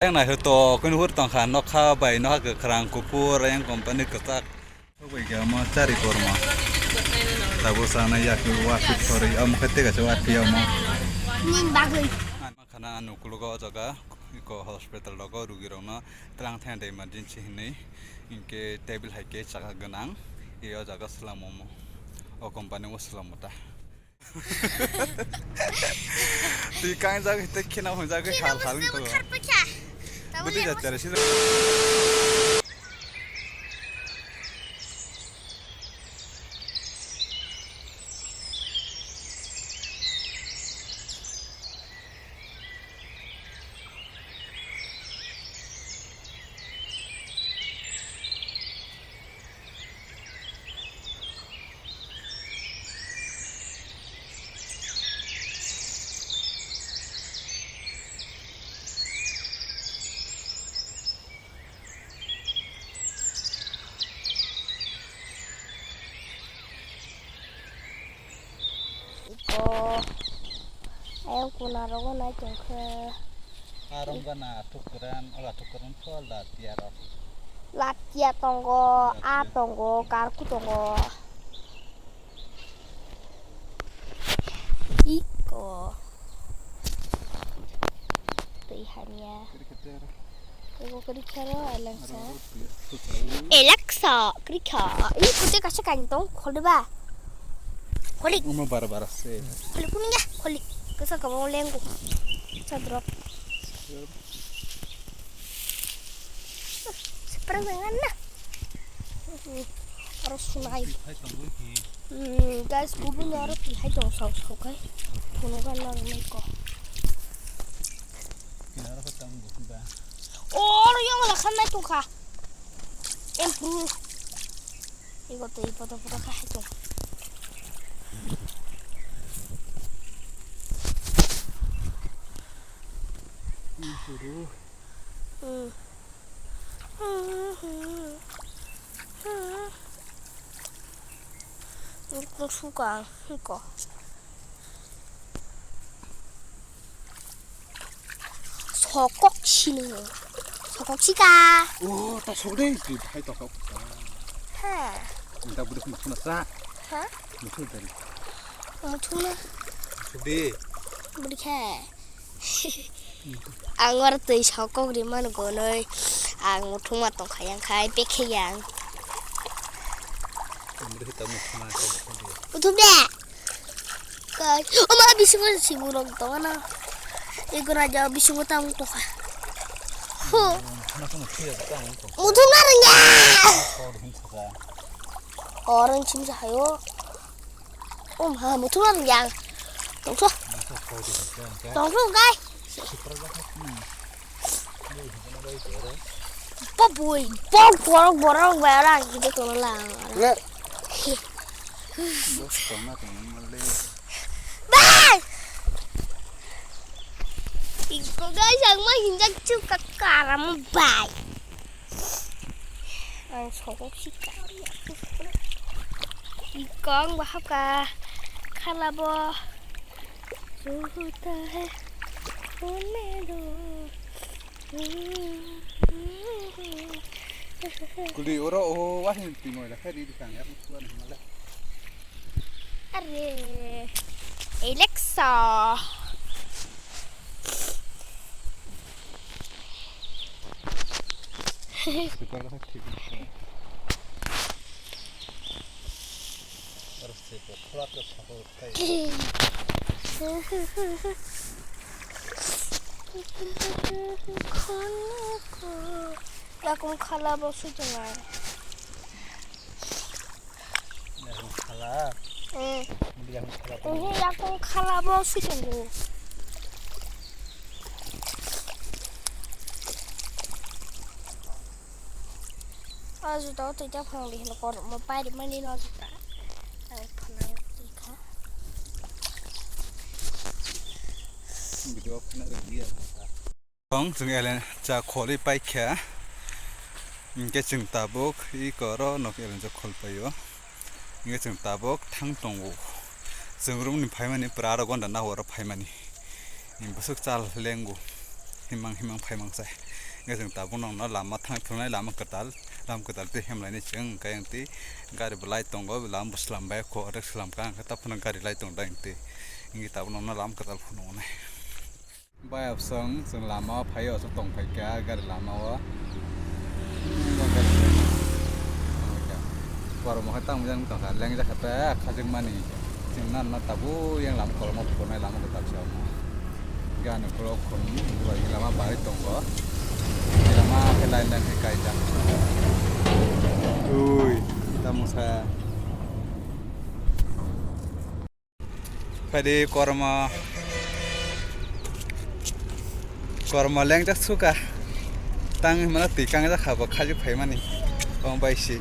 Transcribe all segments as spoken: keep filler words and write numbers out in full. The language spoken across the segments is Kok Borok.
Yang nai to kun hur tong kha, nokha bai nokha kwkhwrang kuphur yang company kwchak. Bai ga ma chari korma. Tabo sana ya ku wa fit thori am khate ga chwa piyam. Nin bagwi. Khana anu kulugo o jaga ko hospital rogo rugi rokno tlang thang de emergency hinwi, hinkhe table hai khe chaka gwnang, e o jaga swlamo mo, o company o swlamo ta. Twi kangjagwi tei kheno hwnjagwi hal hal wng tongo. Bwtwi jat kare sino. Iko ayang kuna rogo nai tongkhe. Arong gana athuk kuran, ola athuk kuran pho latia rok. Latia tongo, a tongo, karku tongo. Iko. Twi hamya. Ego kari khero Alexa. Alexa, kari kha. Ini pute kasa kain tong, kholi ba. Kholi. Uma bara bara se. Kholi kuning ya, kholi. Kasa kabo lengko. Sa drop. Seperang dengan na. Aro sunai. Hmm, guys, kubun aro tihai tong sau sau kai. Puno kan nang nai ko. Kinara ko tang buku ba. Oh, yang lah kan nai tong kha. Em pru. Iko to ipo to pura kha hai tong. Ini suruh. Hmm. Iko suka, iko. Sokok sini. Sokok sika. Oh, ta sok deh, tu hai ta sok. Ha. Minta budak muthuna sa. Ha? Muthuna dari. Muthuna. Sok deh. Budak hai. Ang oro twi sokok rimani gonwi ang muthungma tongkha yang khai pekhe yang. Muthung de. Kai, o ma bisingo sibu rok tongo na. Ego raja bisingo tamo tongkha. Hu. Muthungma rwngya. Oro chimsa hayo. O ma, muthungma rwngya. Tongso. Tongso, guys. Bo bui, bo borok, borok, borok, borok. Bai! Iko, guys, ang ma hinjak chu ka karam bai. Ang sokok si kari aku. Ikong bahap ka khalabo. Juta hai kone do. Kuli oro o wahin timo la khari di kang ya. Are, Alexa. Super ka thik. Aro se ko khula to sabo kai. Yakung khala bo sujunga. Yakung khala. Hmm. Yakung khala. Ini yakung khala bo sujungu. O juta o twi ta phang di hino kor mo pai di mani no juta. Ai phana twi kha. Video phana ri ya. Tong chwng elen cha kholi pai kha. Hinkhe chwng tabuk i koro nok elen cha khol paio. Hinkhe chwng tabuk thang tongo. Chwng room ni phaimani pura aro gonda nahoro phaimani. Bwswk chal lengo. Himang himang phaimang sai. Hingke chwng tabuk nokno lama thang phunai lama kwtal, lama kwtal tei hemlaini chwng hingke ang tei gari bo lai tongo, lama bo slam bai kho, orek slam ka, hingke taphano gari lai tong da hingke, hingke tabuk nokno lama kwtal phunuknai. Bai absong chwng lama o phaio, aswk tong phaikha gari lama o. Kormo khe tamo jang tongkha, lengjak kha ta khajwk mani. Chwng nana tabuk yang lama kolokma phunai lama kwtal se omo. Gana ukulok khum, ukulok ni lama barwi tongo. Lama khe line line khe kaijak. Ui, tamo sa. Phaidi kormo, kormo lengjak suka. Tang himano twi kangjak kha bo khajwk phaimani. Omo bai si.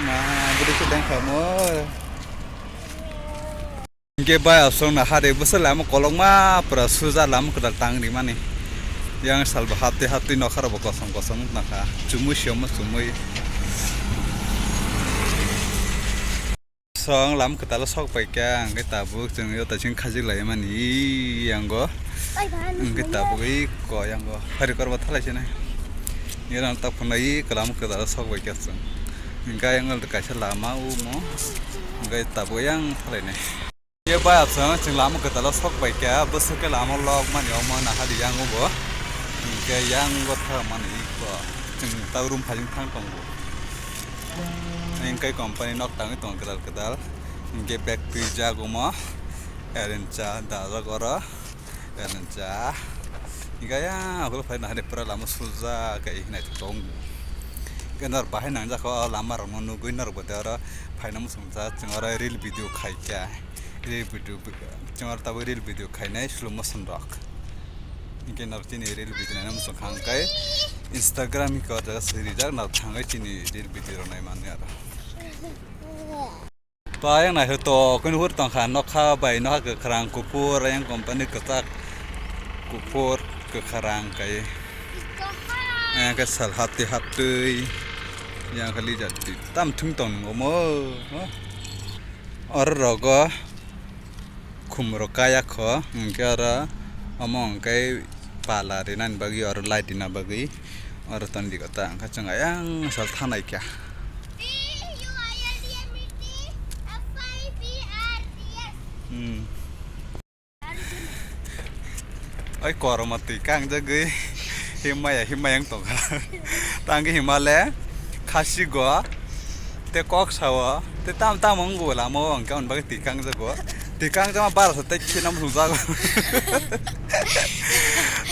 Ma, bwdwi khe dang kha mo. Hingke bai aswk na hari bwswk lama kolokma pura suja lama kwtal tang rimani. Yang salbo haptwi haptwi nokha rokbo kosom kosom wngkha chumui se omo chumui. Song lama kwtal o sok pai kha hingke tabuk chwng yo taising khajik lai mani yango hingke tabuk i ko yango hari korbo thalai se nai. Yang tak phunai i lama kwtal o sok pai kha chwng hingke yang kaisa lama omo hingke tabuk yang thalai nai. Ye bai absang chwng lama kwtal o sok bai kha, bwswk khe lama lok mani omo nahadi yang o bo. Hingke yang o thang mani iko chwng ta room phajing thang tongo. Hingke company nok tangwi tongo kwtal kwtal. Hingke bag twijak omo. Eren cha dajak oro. Eren cha. Hingke yang ulo phai nahadi pura lama suja khe hinai tongo. Hingke nor bahai nangjak o lama rok no nugwi nor bo de oro phaina muchung jak chwng oro reel video khai kha. Reel video, chwng oro tabuk reel video khainai slow motion rok. Hingke norok chini reel video naina muchung kha hingke Instagram hingke o jaga swi rijak norok thangwi chini reel video rok nai mani aro. Tei yang naisok tok khe nuhur tongkha nokha bai nokha kwkhwrang kuphur yang company kwchak kuphur kwkhwrang kai. Yang khe sal haptwi haptwi yang khe lijak twi tam thwng tong nung omo. Oro rogo khum rok kaya kho, hingke oro omo hingke pala rinani bagwi, oro light rina bagwi, oro toni digi ta hingke chwng ayang sal thanai kha. Hmm. Oi, kormo twi kangjagwi himaya, himaya wng tongkha. Tangwi himale khasigo, tei kok sao, tei tam tam wngwi lama o hwnka hwnba twi kangjago. Twi kangjama barasa tei khina muchungjago.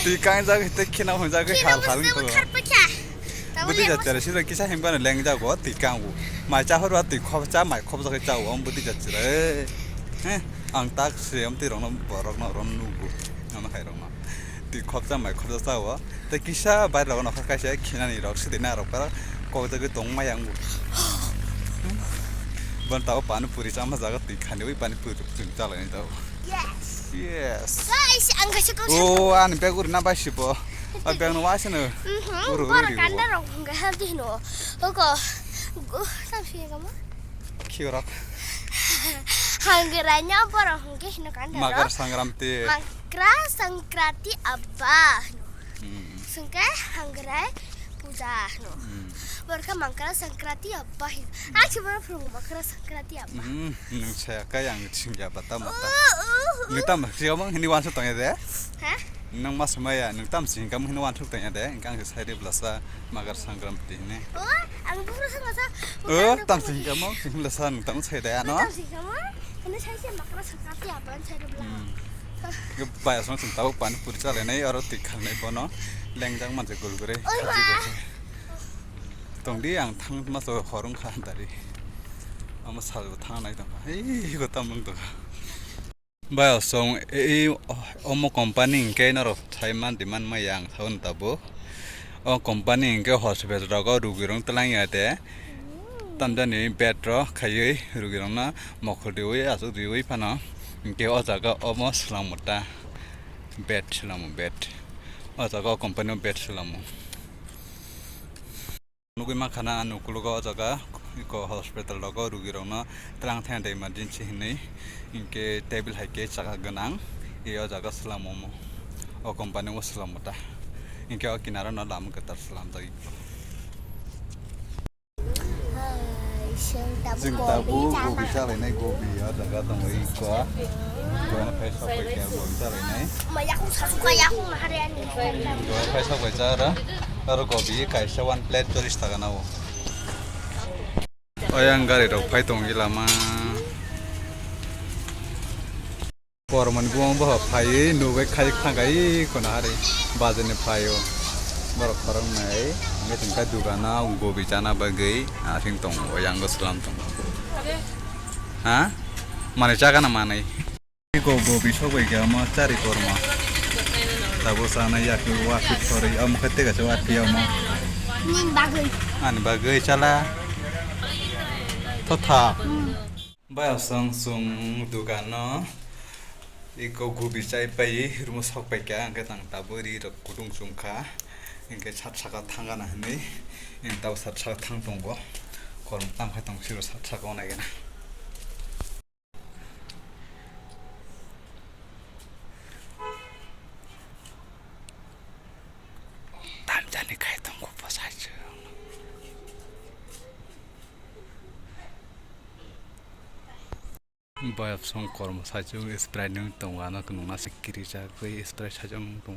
Twi kangjagwi tei khina muchungjagwi hal hal wng tongo. Bwtwi jat chara siro kisa himgano lengjago twi kango. Mai chahorba twi khopsa mai khopsa khe chao, omo bwtwi jat chara. He, ang tak se amtwi rokno borokno oro nugo. Ano hai rokno. Twi khopsa mai khopsa chao. Tei kisa bai rokno kha kaisa khinani rok sidina rok para kok jagwi tong maya wngbo. Bon tao pani puri chama jaga twi khani ui pani puri chwng chalaini tao. Yes. Yes. Guys, ang kaisa kok. Oh, ani bag uri na bai sibo. Bai bag no waisa no. Mhm. Uru, uru, uru. Kanda rok hingga healthy no. Oko. Gu, tam si kama. Khiyorok. Hanggra nya borok hingga hino kanda rok. Makar Sangramti. Makra Sangkrati abba hino. Hmm. Sungke hanggra puja hino. Hmm. Borok khe Makra Sangkrati abba hino. Hmm. Ang si borok phunuk Makra Sangkrati abba. Hmm. Nung saya kaya ang singya bata mata. Oh, oh, oh. Nung tam siya mang hini wansa tongya de? Ha? Nung mas maya nung tam singya mang hini wansa tongya de? Engkang si sai de blasa Makar Sangramti hini. Oh, ang bukro sangasa. Oh, tam singya mang hini blasa nung tam sai de ano? Tam singya mang? Ini saya sih Makar Sangkrati apa saya de bla. Hmm. Ke bayasong sing tau pani puri chale nai aro tik khang nai bono. Lengjak manse gul gure. Oi, ma. Khaji gure. Tongdi ang thang maso horong kha dari. Amo salbo thang nai tongkha. Ei go tam nung tongkha. Bai osong ei omo company hingke norok sai man di man maya ang saun tabuk. O company hingke hospital rogo rugi rong twlang ya de. Tamjani bed rok khaiwi rugi rongno mokhol riwi aswk riwi phano hingke o jaga omo swlangmo ta bed swlangmo bed. O jaga o company o bed swlangmo. Nugui mankha na ani ukologo o jaga eko hospital rogo rugi rokno twlang thani emergency hinwi hinkhe table hai khe chakha gwnang, e o jaga swlamo omo. O company o swlam ta. Hinkhe o kinaro no lama kwtal swlamjak. Chwng tabuk gobi chalainai, gobi o jaga tongo iko. Gobi phai sok bai khe gobi chalainai. Gobi phai sok bai cha aro. Aro gobi kaisa one plate chollish taka na o. Oyang gari rok phai tongo lama. Kormoni bumung boho phaiwi nugwi khai thangkai kono hari bajani phaio. Borok khoroknwi wngwi tongkha dugano gobi chana bagwi asing tongo, yango swlam tongo. Ha? Manwi chakana manwi. Go gobi sogwi khe omo chari kormo. Tabuk sana yakni wakhi thori omo khe tega se wakhi omo. Nini bagwi. Ani bagwi chala. Thotha. Hmm. Bayasong chwng dugano iko gobi chai pai rwmo sok paikha, hwnkhe tang tabuk ri rok kutung chumkha, hwnkhe sat saka thangana hinwi, tabuk sat saka thang tongo, kormo tamo khai tong siro sat saka o naigena. Tamjani khai tongo bwsai chwng. Boyab song kormo saichung Sprite nung tongo, ano nungna se kirijagwi Sprite saichung nung tongo.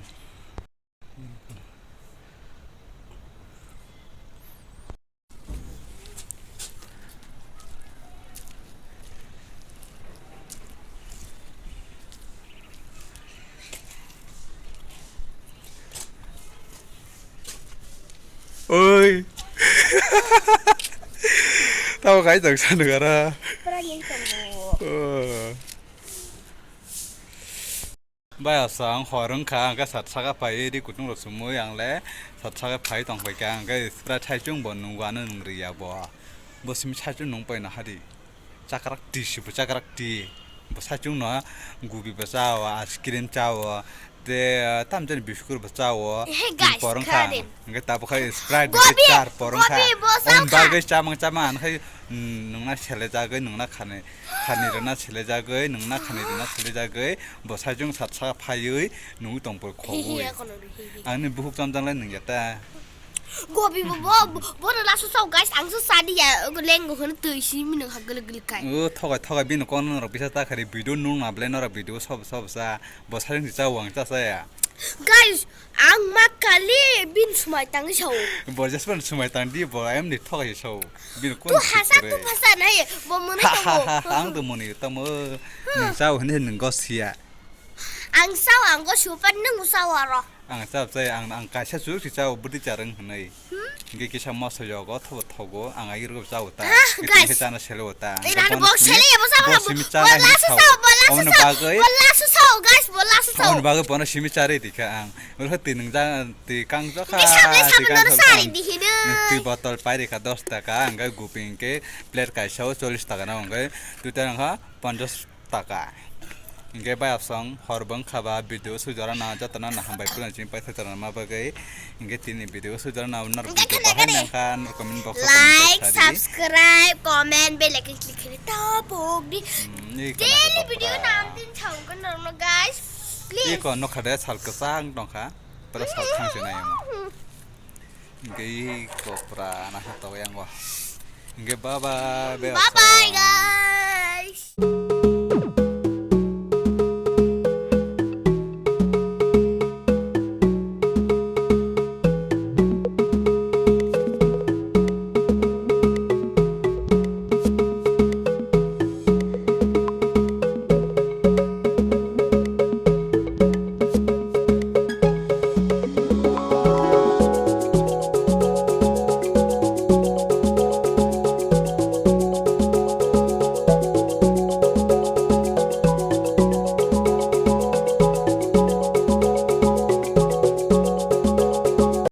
Oi. Tamo kai tong sanu gara. Pura yang tong. Oh. Bai asa ang hor wngkha, ang khe sat saka phai ri kutung rok sumui ang le sat saka phai tong phai kha, ang khe Sprite saichung bo nungo, ano nung ri ya bo. Bo simi saichung nung pai no hari. Chakrak ti si bo chakrak ti. Bo saichung no gubi bo cha o, ice cream cha o, te, ah, tam jani biscuit bo cha o. Hey, guys, porong kha. Hwnkhe tabuk khai Sprite gobi, jar porong kha. Gobi bo cha o kha. Bagwi chamang chamang ano khai, mm, nungna sele jagwi nungna khani, khani rwna sele jagwi nungna khani rwna sele jagwi bo saichung sat saka phaiwi nungwi tong poi khogwi. Hihi, ekono hihi. Ani buhuk chamjang lai nung ya ta. Gobi bo, bo, bo, bono laso sao, guys, ang so sadi ya, lengo hono twi si minung ha gele gele kai. O, thogai, thogai, bini kono norok bisa ta khari video nung na ble norok video sob, sob sa, bo saichung si cha o ang cha sa ya. Guys, ang ma kali bin sumai tang sao. Bo jespan sumai tang di, bo ayam ni thogai sao. Bini kono. Tu hasa, tu hasa nai, bo muni tamo. Ang to muni tamo. Nung sao hini nung gos ya. Ang sao, ang gos upan nung sao aro. Ang chap chai, ang, ang kaisa chuk si chao, bwtwi charwng hwnwi. Hmm? Hwnkhe kisa moso yogo, thobo thogo, ang agirgo chao ta. Ha, guys. Kisa chana selo ta. Ei, nang bo sele ya, bo sao, bo simi chana hwnwi sao. Bo laso sao, bo laso sao, guys, bo laso sao. Aboni bagwi bono simi charwi dikha ang. Oro twi nung ja, twi kang jokha, twi kang jokha. Twi botol pai rikha dos taka, ang gupi hwnkhe plate kaisa o chollish taka na, hwnkhe twi ta wngkha ponchash taka. Hingke bai absong hor bo wngkha ba video sujora na joto no hambai phuru chini paithak jora ma bagwi. Hingke tini video sujora na norok video bahai nangkha norok comment box o comment like, subscribe, comment, bell icon click khe tabuk di. Hmm, daily video nam tin chang kan norok no guys. Please. Iko nokha de sal kwchang tongkha. Pura sal thang se nai mo. Hingke iko pura na khe to yang o. Hingke bye bye. Bye bye guys.